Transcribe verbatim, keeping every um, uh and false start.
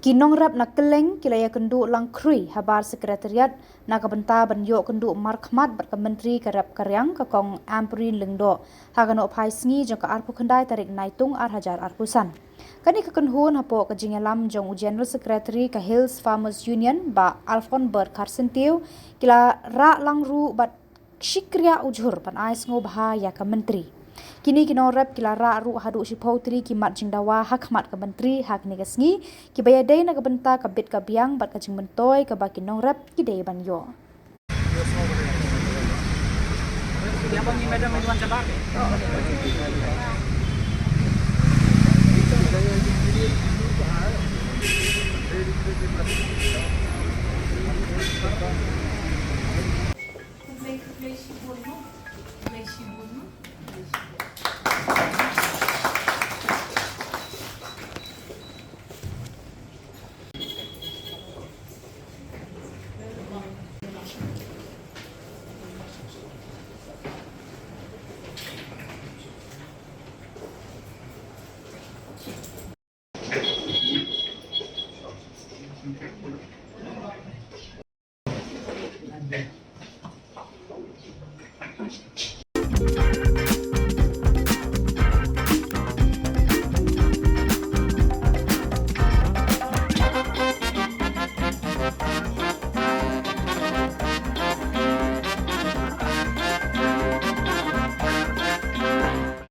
Ki nongrep na kylleng ki la ïakynduh lang khrui habar Secretariat na ka bynta ban ïoh kynduh markhmat bad ka Myntri ka rep ka riang, ka Kong Ampareen Lyngdoh, ha ka nohphai sngi jong ka arphew khyndai tarik Naitung ar hajar arphew san. Kane ka kynhun hapoh ka jingïalam jong u General Secretary ka Hills Farmers Union, Bah Alphonbert Kharsyntiew, ki la rah lang ruh bad shikriah ujhur ban ai sngewbha ïa ka Myntri. Kine ki nongrep ki la rah ruh haduh shiphew tylli ki mat jingdawa ha khmat ka Myntri ha kane ka sngi, kiba ïadei na ka bynta ka bit ka biang bad ka jingmyntoi kaba ki nongrep ki dei ban ïoh.